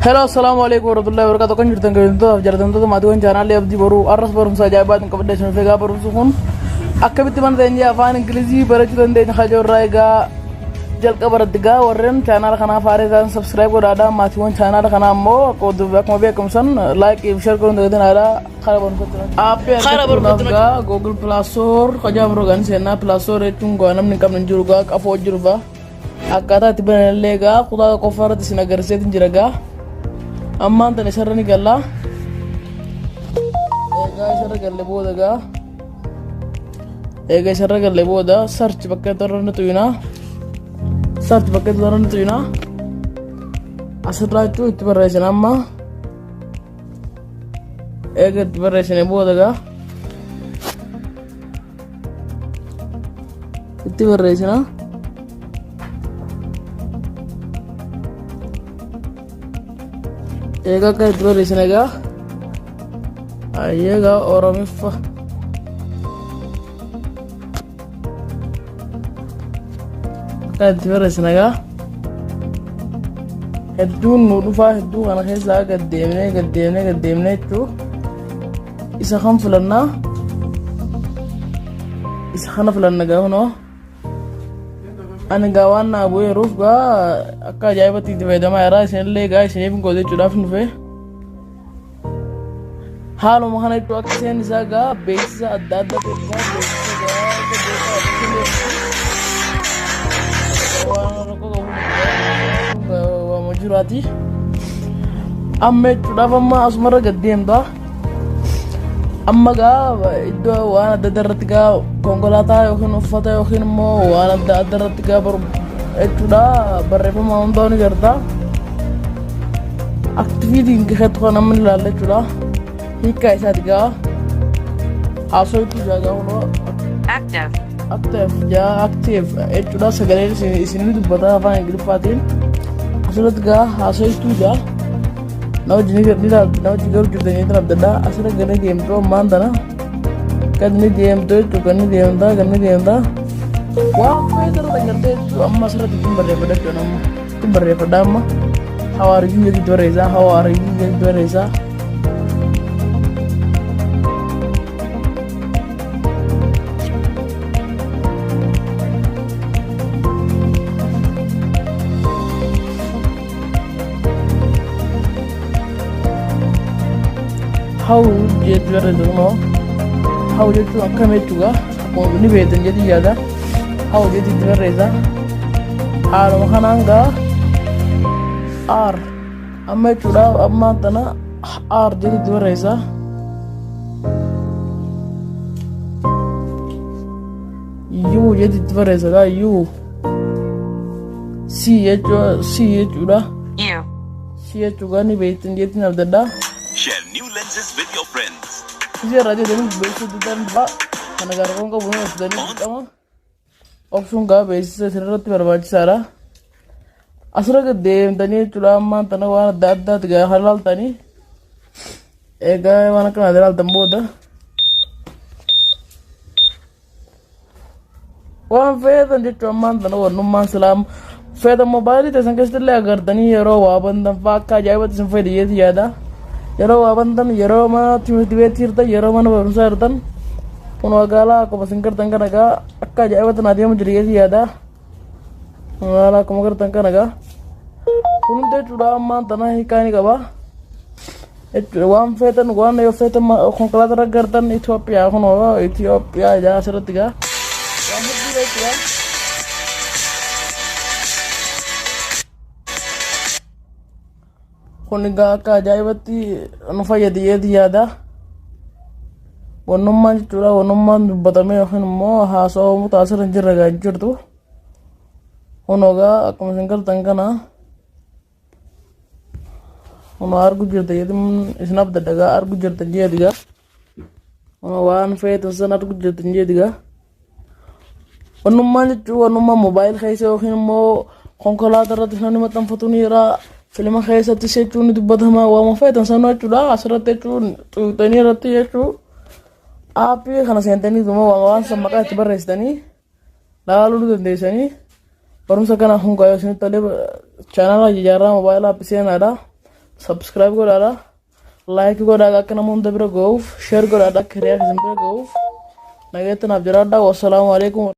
Hello, assalamu alaikum warahmatullahi wabarakatuh. Kan jirtan kabajamtootaaf jaallatamtoota maatiiwwan chaanaalii Abdii Boruu har'as barumsa ajaa'ibaatiin qabadhee isin dhufee egaa barumsi kun akkamitti mana teenyee afaan Ingilizii barachuu dandeenya kajoo irraa egaa jalqaba irratti egaa warreen chaanaala kanaaf haaraa ta'an subscribe godhaadhaa maatiiwwan chaanaala kanaa immoo akkuma beekamu san like fi share godhuun dagatinaa Kara barumsatti Aappii argachuudhaaf gaa Google Play Store kajaa biroo gaan seenaa Play Store jechuun gaa namni hin qabne hin jiru gaa qafoo jiru gaa akkaataa itti bananillee gaa kutaa qofa irratti isin agarsiiseetiin jira gaa ammaan tan isarra ni galla egaa isarra galle booda gaa egaa isarra galle booda search bakka irra ni tuyinaa search bakka irra ni tuyinaa asirraa jechuun itti barreessina amma Eega itti barreessine booda gaa itti barreessina. Eega akka itti barreessine gaa ayyee gaa Oromiffa. Akka itti barreessina egaa hedduun nu dhufaa hedduu kana keessaa gad deemnee gad deemnee gad deemnee jechuu isa kan filannaa isa kana filanna gaa kunoo ani gaa waan naa bu'eeruuf gaa akka ajaa'ibatti itti fayyadamaa jira isinillee gaa isiniif hin goote jechuudhaaf dhufe. Haaluma kana jechuun akka seen isaa gaa beeksisa adda addaa ta'e isaa beeksisa gaa akka beekaa waan rakkoo qabu waama jiraati. Amma jechuudhaaf amma asumarra gad deemta. Amma gaa iddoo waan adda addaa irratti gaa konkolaataa yookiin uffata yookiin immoo waan adda addaa irratti gaa jechuudha barreeffama hundaa ni garta. Aktiviitiin keessatti kan namni ilaalla jechuudha. Hiikkaa isaati gaa haasoitu jaa gaa kunoo Active. active jaa active jechuudha sagaleen isin dubbata afaan Ingiliffaatiin asirratti gaa haasoitu jaa na wajjin ni ilaaltu na wajjin garuu jirtanii ni abdadha asirra gadi deemtu ammaan tana kan ni deemtu jechuudha kan ni deemta kan ni deemta waan feete irra gartee jechuudha amma asirratti ittiin barreeffadha jechuudha amma. Itti barreeffadha amma. How are you jedhu barreessaa. How are you jedhu barreessaa. How jedhu barreessa kunoo. How jechuun akkam jechuudha. Akkuma ni beektan jedhu yaada. How jedhu itti barreessa. Haaluma kanaan gaa R amma jechuudha ammaan tana R jedhu itti barreessa. U jedhu itti barreessa gaa U C jechuudha C jechuudha U. C jechuudha ni beektan jettiin abdadha. Share new lenses with your friends. Isii irraa jedhanii beeksisuu danda'a. Kana gargaaruu qabu ni hojjetanii dirqama. Obsuun gaa beeksisa isinirratti barbaachisaadha. Asirra gad deemtanii jechuudha ammaan tana waan adda addaati gaa kan ilaaltanii. Egaa waan akkanaa ilaaltan booda. Waan feetan jechuun ammaan tana wannummaan silaa feetan moobaayilii teessan keessatti illee agartanii yeroo waa bantan fa'aa akka ajaa'ibatti isin fayyada jeetii yaada. Yeroo waa bantan yeroo mana timirti beetii jirtan yeroo mana barumsaa jirtan kun magaalaa akkuma isin gartan kana gaa akka ajaa'ibatti naa deemu jira jeetii yaada. Magaalaa akkuma gartan kana gaa kun hundi jechuudha ammaan tana hiikaa ni qaba. Jechuudha waan feetan waan yoo feetan konkolaataa irra gartan Itoophiyaa kun Itoophiyaa ijaa asirratti gaa. Waan hedduu jechuudha. Kun egaa akka ajaa'ibatti nu fayyada jeeti yaada. Wannummaan jechuudha wannummaan dubbatamee yookiin immoo haasawamuu taasirra hin jirre gaa hin jirtu. Kun egaa akkuma isin gartan kana kun argu jirta jeetiin isin abdadha gaa argu jirtan jeeti gaa. Kun waan feetan san argu jirtan jeeti gaa. Wannummaan jechuun wannummaa moobaayil keessa yookiin immoo konkolaataa irratti namni maxxanfatu ni jira. Filma keessattis jechuun ni dubbatama waama feetan sana jechuudha. Asirratti jechuun xuuxanii irratti jechuun aappii kana seentanii dhuma waan san maqaa itti barreessitanii laaluu ni dandeessanii. Barumsa kana hundaa yoo isinitti tolee chaanaala Jaarraa Moobaayil Aappii seenaadha. Subscribe godhaadha. Like godhaadha akka nama hunda bira ga'uuf. Share godhaadha akka hiriyaa keessan bira ga'uuf. Nagaatti naaf jiraadha. Wassalaamu alaikum.